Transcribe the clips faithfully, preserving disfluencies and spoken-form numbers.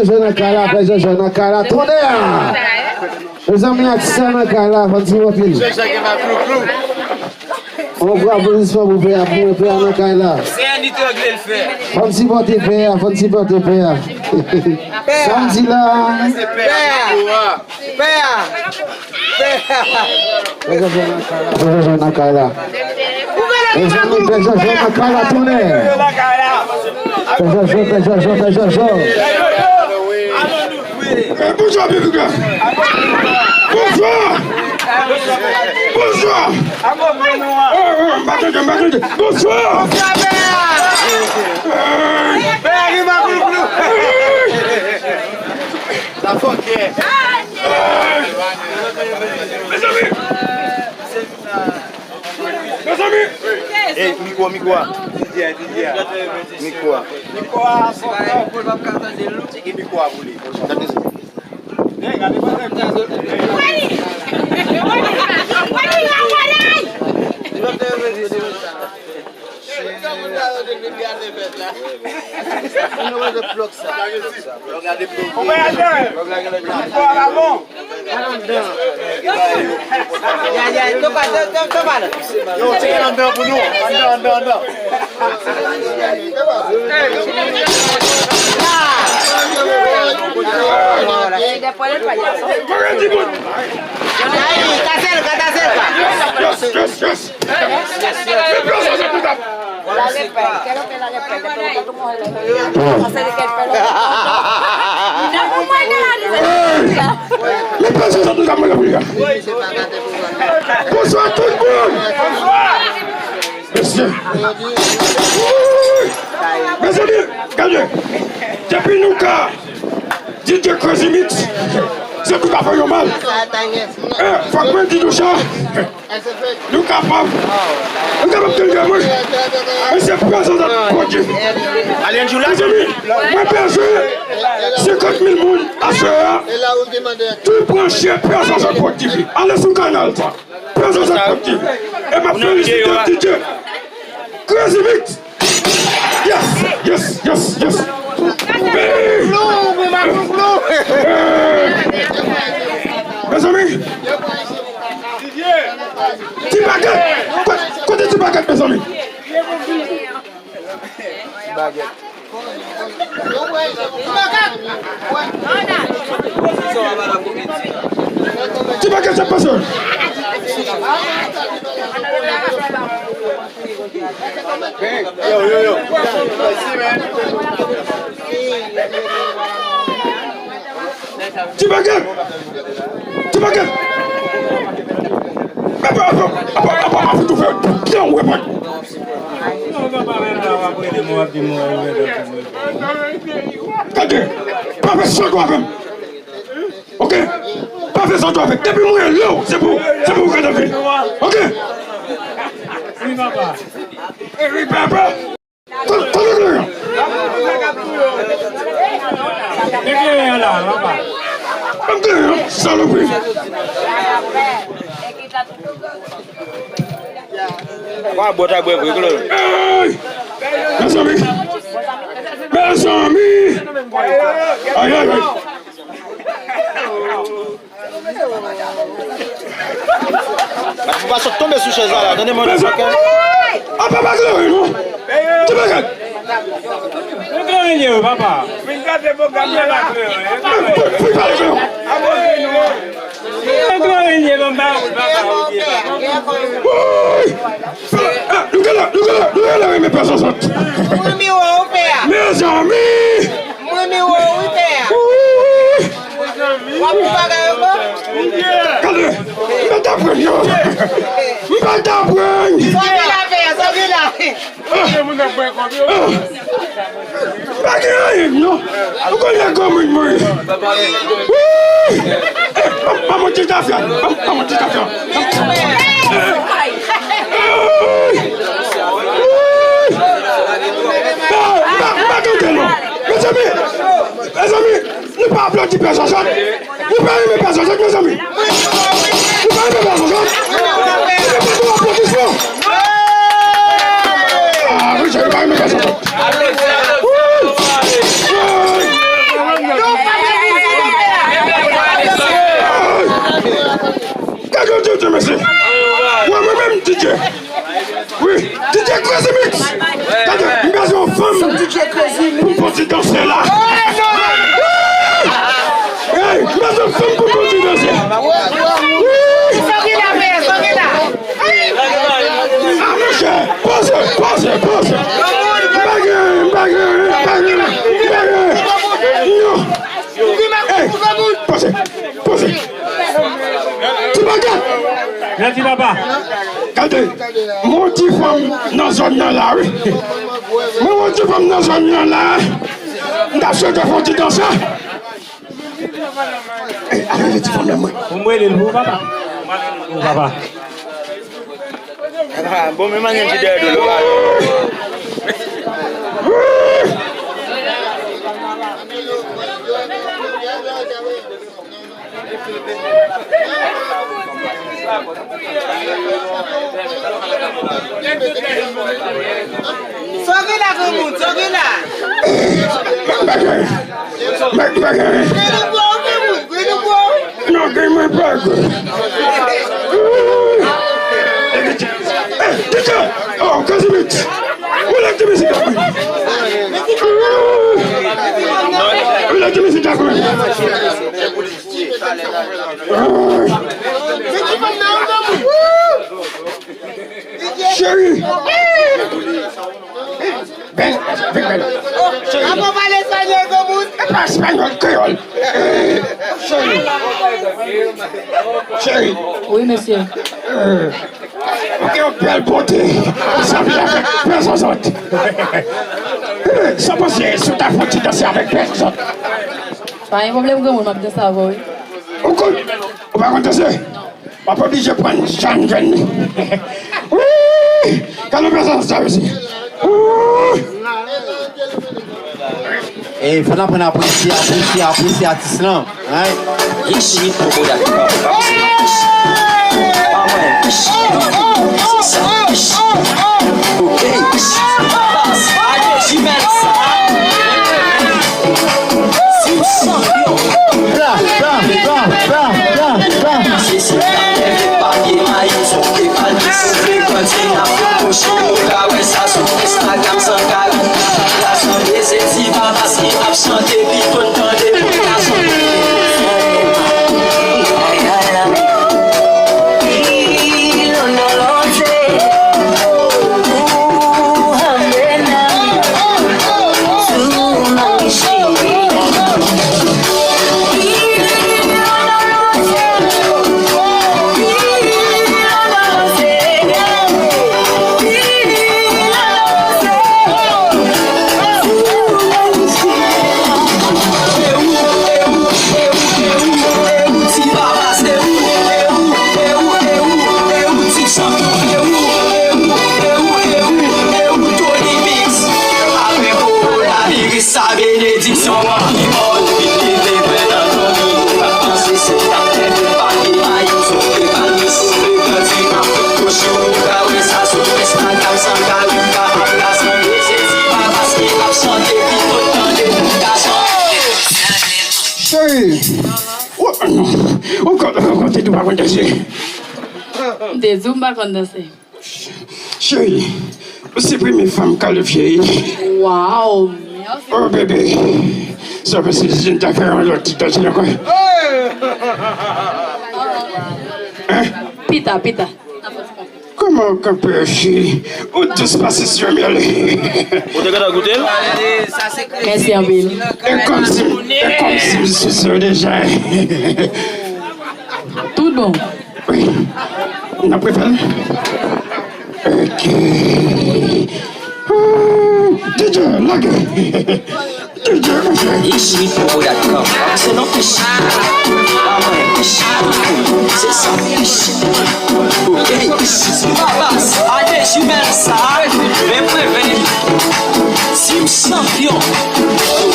Jòjò nan kay la, Pè Jòjò nan kay la, tonnè! Mezanmi, atis la nan kay la, fò n sipote l. Jòjò gen maklouklou. On gwo aplodisman pou Pè a, pou Pè a nan kay la. Se yon etrangle l fè. Fò n sipote Pè a, fò n sipote Pè a. Pè a. Samdi la. Pè a. Pè a. Pè Jòjò nan kay la. Pè Jòjò nan kay la. Mezanmi, Pè Jòjò nan kay la, tonnè. Pè Jòjò, Pè Jòjò, Pè Jòjò. Eh, bonjwa, piblik la. Bonjwa. Bonjwa. Eh, eh, m pa tande, m pa tande. Bonjwa. Eh. Sa fòkè. Mezanmi! Mezanmi! Ey, mikwo, mikwo a. Mikwo a. Mikwo a, fòkè. Tcheke mikwo a pou li. Gade sa. Ey, gade pa. Ou pa atè. Mikwo a pa bon. Ya, ya, to pa, to, to, to pa la. Yo, tire anndan pou nou. Anndan, anndan, anndan. Kase l, kase l, kase l. Yes, yes, yes. Hey! Li pa sou sa tout sa mwen la. Bonswa tout moun. Mesye. Mezanmi, gade. Depi nou ka D J Crazy Mix, se tout afè yo mal. Eh, fòk mwen di nou sa. Nou kapab. Nou kapab tande mwen. E se prezans ak Pwodjiv. Mezanmi, mwen bezwen senkant mil moun aswè a ki branche prezans ak Pwodjiv. Ale sou kanal sa. Prezans ak Pwodjiv. E m ap felisite D J Crazy Mix. Yes, yes, yes, yes. Hey! Hey! Mezanmi, Ti Bagèt! Kote, kote Ti Bagèt, mezanmi? Ti Bagèt. Ti Bagèt, sa pase. Yo, yo, yo. Ti Bagèt! Ti Bagèt! Apa, apa, apa, apa, apa, fout ou fè byen ou reponn. Gade, pa fè sòt ou avè m. Ok? Pa fè sòt ou avè m. Depi mwen rele w, se pou, se pou ou gade vin. Ok? Wi, papa. Kote, kote kleren an? Ban m kleren an, salopri. Wa bò ta bwè vre kleren. Hey! Mezanmi! Mezanmi! Ay, ay, ay! Ou pa sot tonbe sou chèz la la, tande mwen. Apa pa kleren non. Ti Bagèt. Mwen kleren ye, papa. Mwen kleren ye, papa. Mwen kleren ye, papa. Woy! Nou gen la, nou gen la, nou gen la, men pèsonn sot. Mezanmi! Mwen mi wè w wi pè a. Woy! W ap pou bagay ankò? Gade, m pa t aprann yo. M pa t aprann. Sa gen la pè a, sa gen la. Ah! Ah! M pa gen anyen non. Ou konn lè granmoun mouri. Woy! Eh, pa, pa monte tafya. Pa, pa monte tafya. Mezanmi, mezanmi, nou pa aplodi pè Zòzòt. Nou pa renmen pè Zòzòt, mezanmi. Nou pa renmen pè Zòzòt. Nou pa renmen pè Zòzòt. Ah, mezanmi, nou pa renmen pè Zòzòt. Nan zòn nan la, wi. Mwen wè ti fanm nan zòn nan la. M ta swete fè yon ti dans la. Ey, ale, ale, ti fanm nan mwen. Pou m rele l pou ou, papa. Pou papa. Ah, bon, men manyen ti dèyè do l, papa. Sògina, granmoun, sògina. Mèt bagay. Mèt bagay. Granmoun, granmoun. Non, gen mwen pa gou. Eh, teacher. Oh, Casimir. Ou la di mizik la. Ou la di mizik la. Cheri. Bèl, bèl, bèl. Cheri. Avan pale espanyòl, granmoun. E pa espanyòl, kreyòl. Eh, cheri. Cheri. Wi, mesye. Eh, ou gen yon bèl bote. Ou sanble avèk pè zòzòt. Eh, sa panse, si w ta fè yon ti danse avèk pè zòzòt. Pa gen pwoblèm, granmoun, m ap danse avè w, wi. Ou konn, ou pa konn danse? W ap oblije pran jèn jèn li. Wi! Gade prezans sa, mesye. Wi! E fò n aprann apresye, apresye, apresye atis lan. Right? Ish, ish, popo dat. Amen. Ish. Se sa. Ish. Ok. Ish. Bas. Ade jimèl sa. Bla, bla, bla, bla, bla, bla. Se se ta leve papye mayi, sou ke pal ki sou frekanti, n ap fè poche, nou ka wè sa sou Instagram, san kari, la sanble se ti papa ki ap chante, pito n tande pou gason. Sa benediksyon an ki mò, ou vin leve mwen nan fanmi, ou pa panse se ta fè de pale mayi, sou fè pale, sou fè grandi, nan kokochi, ou ka wè sa sou Instagram, san kari, ou ka ap rasanble, se ti papa ki ap chante, pito tande pou gason. Cheri, ou, ou konn, ou konn te di w pa konn danse. M te di w m pa konn danse. Cheri, ou se premye fanm kalifye. Wow, mèsi. Oh, bebe. Sa vle di si n ta fè yon lòt ti dans ankò. Hein? Pita, pita. Kòman w kanpe, cheri? Ou dous pase sirop myèl. Ou te gentan goute l? Mèsi anpil. E kòmsi, e kòmsi m sou sa deja. Tout bon. Wi. N ap refè l? Ok. Ah, D J, lage. D J, refè. Ish, ish, popo dat kòm. Se non, ish. Amen, ish. Se sa, ish. Ok, ish. Babas, ade jimèl sa. Ven mwen, ven. Team Chanpyon.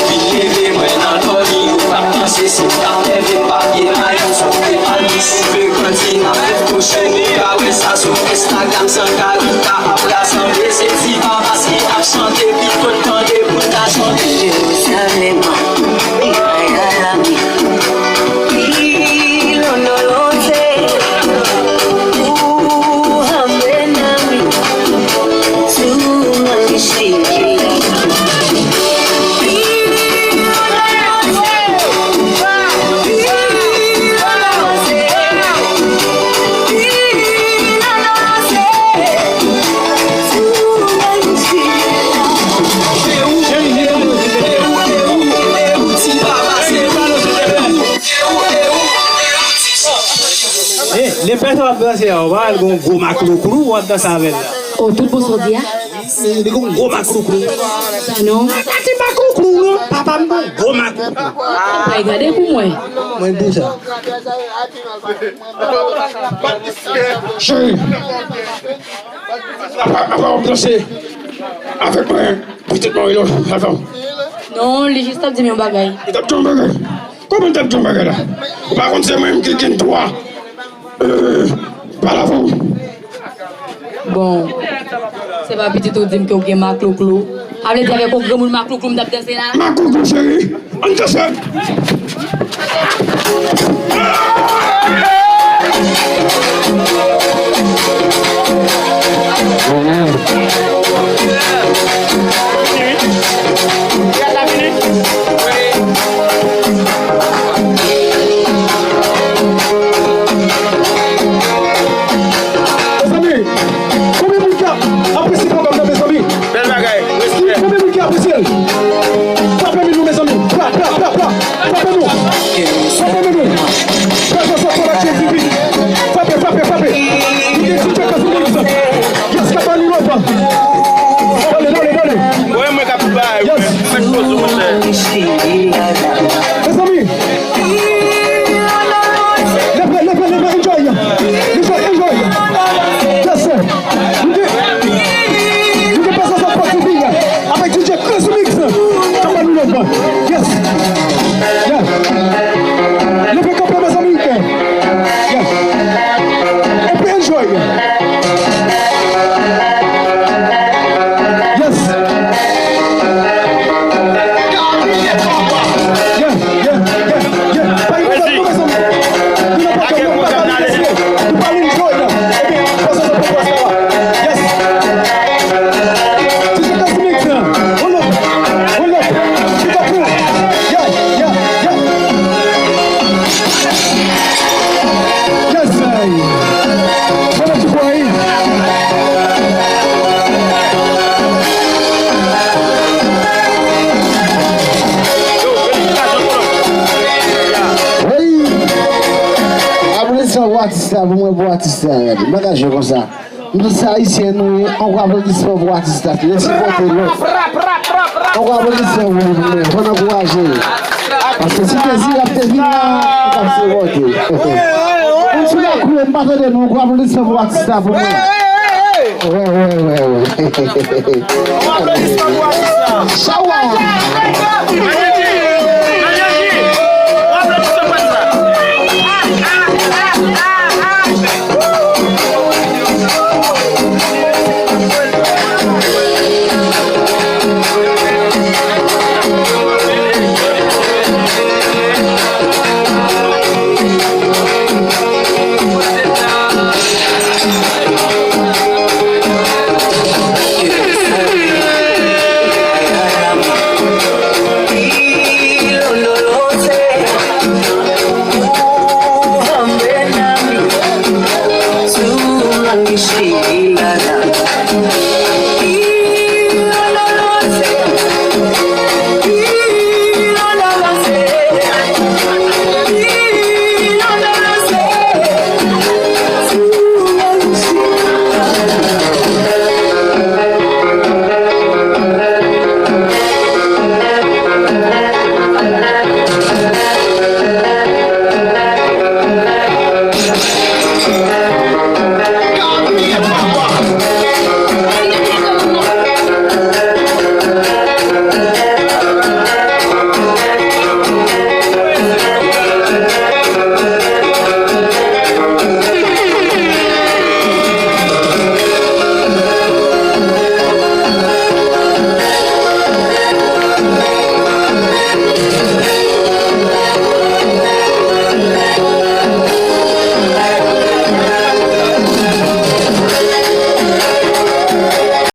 Depi leve mwen nan dòmi, ou pa panse si m t ap leve papye mayi, sou fè pale, sou fè grandi, n ap fè poche, ou ka wè sa sou Instagram, san kari, ka ap rasanble, se ti papa ki ap chante, pito n tande pou n ta chante. Jerusalem, Israel, ami. Eh, le pè sa w ap danse a, ou pa wè l gon gwo maklouklou, w ap danse avè l la. Oh, tout bon sa w di a? Li gon gwo maklouklou. Sa non? Pati maklouklou, non? Papa m gon gwo maklouklou. Ay, gade pou mwen. Mwen di sa. Cheri, apa, apa w ap danse avèk mwen, pitit mwen, Rilo, avan? Non, li jis t ap di m yon bagay. Li t ap di yon bagay? Kòman l t ap di yon bagay la? Ou pa konn se mwen menm ki gen dwa, euh, pale avè w? Bon, se pa pitit ou di m ke w gen maklouklou. A vle di avèk yon granmoun maklouklou m t ap danse la? Maklouklou, cheri. Ann danse. Mezanmi, konbyen moun ki apresye pwogram nan, mezanmi? Bèl bagay, respè. Konbyen moun ki apresye l? Frape men nou, mezanmi. Pra, pra, pra, pra. Frape nou. Frape men nou. Prezans la, Konak T V. Frape, frape, frape. Nou gen ti pèp la sou moun sa. Yes, ka ba nou lòt. Dale, dale, dale. Mwen, mwen ka pou bay. Yes. Mwen poze, monchè. Mezanmi, leve, leve, leve, enjoy. Enjoy, enjoy. Yes, sir. Nou gen, nou gen prezans la Pòt Divin avèk D J Crazy Mix. K ap ba nou love. Yes. Yeah. Leve kanpe, mezanmi. Yeah. Epi enjoy. Yes. Yeah, yeah, yeah, yeah. Pa gen pwoblèm, nou bezwen. Nou nan pwoblèm, nou pa ka lese. Nou pa enjoy la. Ebyen, pase sa pou pase la. Yes. Ti se Cosmic, hold up, hold up. Big up, yeah, yeah, yeah. Yes, I. Fanatik mwen. Wi. Aplodisman pou atis la, pou mwen, pou atis la. M pa ka jwe konsa. Nou se Ayisyen, nou ye. Yon gwo aplodisman pou atis la. Li sipòte lòt. Yon gwo aplodisman pou li, pou li. Fò n ankouraje. Paske si Dezirab te vin la, li t ap sipòte. Moun sou lakou, m pa tande nou. Yon gwo aplodisman pou atis la, pou mwen. Wè, wè, wè, wè. Yon aplodisman pou atis la. Chawa.